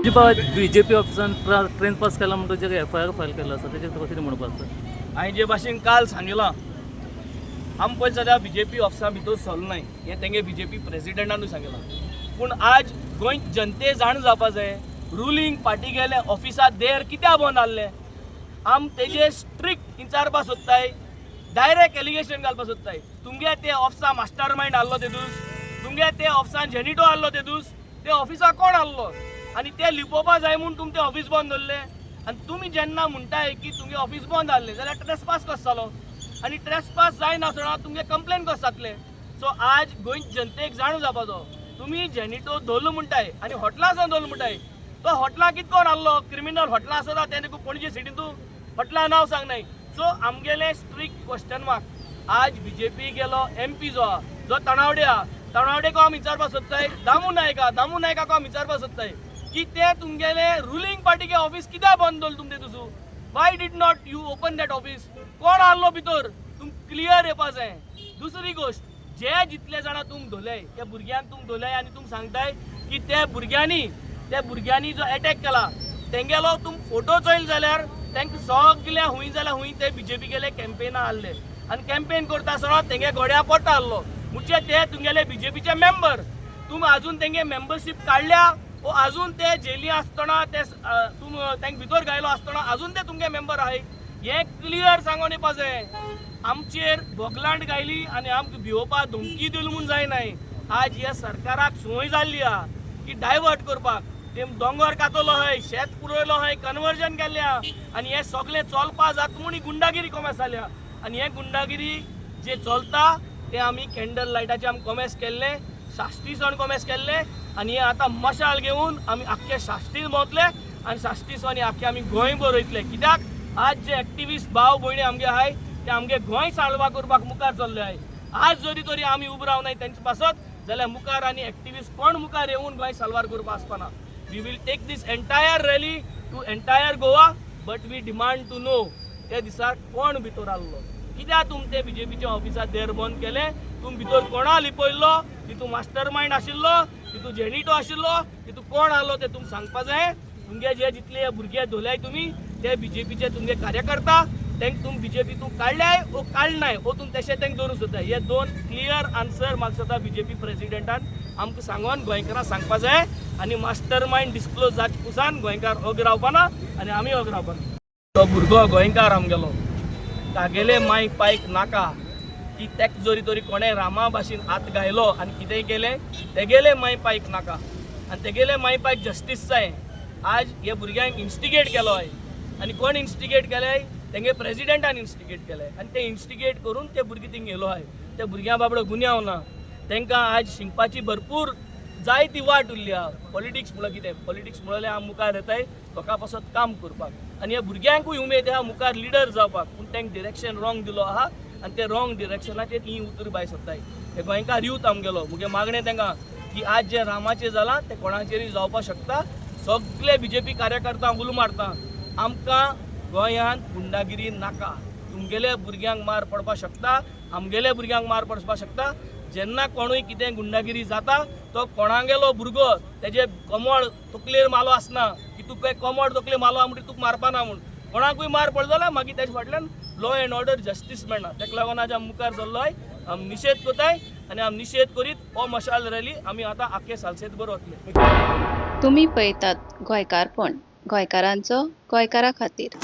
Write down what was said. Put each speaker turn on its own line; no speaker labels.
BJP ऑफिसान trespass केला म्हणून जे एफआयआर फायल केला आसा तेजेर तुका कितें म्हणपाक आसा?
हांवें जे भाशेन काल सांगिलां, आम पयलीं सद्या बीजेपी ऑफिसा भितर सरलो नाय, हें तेंगे बीजेपी प्रेसिडेंटानूय सांगिलां. पूण आज गोंय जनते जाण जावपा जाय, रुलींग पार्टी गेले ऑफिसा देर कित्याक बंद आहलें. आम तेजे स्ट्रिक्ट विचारपा सोदताय, डायरेक्ट एलिगेशन घालपा सोदताय. तुमगे ते ऑफिसा मास्टर मायंड आहलो तेदूस, तुमगे ते ऑफिसान जेनिटो आहलो तेदूस, ते ऑफिसा कोण आहलो आनी ते लिपोवपा जाय म्हूण तुम ते ऑफिस बंद दवरले. आनी तुमी जेन्ना म्हणटाय की तुमगे ऑफिस बंद आहलें जाल्यार ट्रेसपास कसो जालो आनी ट्रेसपास जायनासतना तुमगे कंप्लेन कसो जातलें? सो आज गोंय जनतेक जाणू जावपाचो, तुमी जेनिटो दवरलो म्हणटाय आनी हॉटलां सावन दवरलो म्हणटाय, तो हॉटलां कित कोण आहलो? क्रिमिनल हॉटलां आसता तें तुका पणजे सिटीन तूं हॉटलां नांव सांगनाय. सो आमगेले स्ट्रिक्ट क्वेश्चन मार्क आज बीजेपी गेलो एमपी जो आहा, जो तणावडे आहा, तणावडेको आमी विचारपाक सोदताय, दामू नायका, दामू नायकाको आमी विचारपाक सोदताय की ते तुमगेले रुलींग पार्टीगे ऑफिस कित्याक बंद दवरलें तुमचे Tuju? Why did not you open that office? कोण आहलो भितर तुम क्लियर येवपा जाय. दुसरी गोश्ट, जे जितले जाणां तुम धोले, त्या भुरग्यांक तुम धोले आनी तुम सांगताय की त्या भुरग्यांनी जो एटॅक केला तेंगेलो तुम फोटो चोयल जाल्यार तांकां सगल्या हुंय जाल्यार हुंय ते बीजेपी गेले कॅम्पेना आहले आनी कॅम्पेन करता आसतना तेंगे गोड्या पोटा आहलो. म्हणजे ते तुमगेले बीजेपीचे मेंबर. तुम अजून तेंगे मेंबरशीप काडल्या वो अजून ते जेली आसतना ते तुम तांकां भितर घायलो आसतना अजून ते तुमगे मेंबर आहाय, हें क्लियर सांगोन येवपा जाय. आमचेर बोगलांट घायली आनी आमकां भिवोवपा धमकी दिली म्हूण जायनाय. आज ह्या सरकाराक संवय जाल्ली आहा की डायवर्ट करपाक. ते दोंगर कातलो हय, शेत पुरयलो हय, कन्वर्जन केल्लें आहा आनी हें सगळें चलपा जाता म्हूण ही गुंडागिरी कोमेस जाल्या. आनी हें गुंडागिरी जे चलता ते आमी कॅन्डल लायटाचे आमी कोमेस केल्लें, साश्टी सण कोमेस केल्लें आनी हे आतां मशाल घेवन आमी आख्खे साश्टीन भोंवतले आनी साश्टी सण आख्खे आमी गोंयभर वयतले. कित्याक आज जे एक्टिविस्ट भाव भयणी आमगे आहाय ते आमगे गोंय साल्वा करपाक मुखार चल्ले आहाय. आज जरी तरी आमी उबो रावनाय तेंचे पासत जाल्यार मुखार आनी एक्टिविस्ट कोण मुखार येवन गोंय साल्वार करपाक आसपाना. We will take this entire rally to entire Goa, but we demand to know त्या दिसा कोण भितर आहलो, कित्याक तुम ते बीजेपीच्या ऑफिसात देर बंद केले, तुम भितर कोणा लिपयल्लो, तितू मास्टर मायंड आशिल्लो, तितू जेनिटो आशिल्लो, तितू कोण आहलो ते तुम सांगपा जाय. तुमगे जे जितले भुरगे धोल्याय तुमी ते बीजेपीचे तुमगे कार्यकर्ता, तेंक तुम बीजेपी तूं काडल्याय ओ काडनाय ओ तुम तशें तेंक दवरूंक सोदताय? हे दोन क्लियर आन्सर म्हाका दिसता बीजेपी प्रेसिडेंटान आमकां सांगोन गोंयकारां सांगपा जाय. आनी मास्टर मायंड डिस्क्लोज जाचे पुसान गोंयकार ओगी रावपाना आनी आमी ओगी रावपाना. तो भुरगो गोंयकार आमगेलो, तागेले माय पायक नाका की तेक जरी तरी कोणें रामा भाशेन हात घायलो आनी कितेंय केलें, तेगेले माय पायक नाका आनी तेगेले माय पायक जस्टीस जाय. आज हे भुरग्यांक इन्स्टिगेट केलो आहे आनी कोण इन्स्टिगेट केले? तेंगे प्रेसिडेंटान इन्स्टिगेट केले आनी ते इन्स्टिगेट करून ते भुरगे थिंग येयलो आहाय. ते भुरग्यां बाबडो गुन्यांव ना, तांकां आज शिकपाची भरपूर जाय ती वाट उरली आहा. पॉलिटिक्स म्हणल्यार कितें? पॉलिटिक्स म्हणल्यार आमी मुखार येताय लोकां पासत काम करपाक आनी ह्या भुरग्यांकूय उमेद आहा मुखार लिडर जावपाक, पूण तांकां डिरेक्शन रॉंग दिलो आहा आनी ते रॉंग डिरेक्शनाचेर ही उतर भायर सोदताय. हे गोंयकार यूथ आमगेलो, मुगे मागणें तांकां की आज जें रामाचें जालां तें कोणाचेरूय जावपाक शकता. सगळे बीजेपी कार्यकर्ता उलो मारता, आमकां गोंयांत गुंडागिरी नाका. तुमगेले भुरग्यांक मार पडपाक शकता, आमगेले भुरग्यांक मार पडपाक शकता. जेन्ना कोणूय कितें गुंडागिरी जाता तो कोणागेलो भुरगो तेजे कमळ तकलेर मालो आसना की तुका कमळ तकलेर मालो आहा म्हणटकीर तुका मारपाना म्हूण. कोणाकूय मार पडलो जाल्यार मागीर तेजे फाटल्यान लॉ एंड ऑर्डर जस्टीस मेळना. तेका लागून आज आमी मुखार सरलोय, आमी निशेध करताय आनी आमी निशेध करीत हो मशाल रॅली आमी आतां आख्खे सालसेत भर वतले.
तुमी पळयतात गोंयकारपण, गोंयकारांचो गोंयकारा खातीर.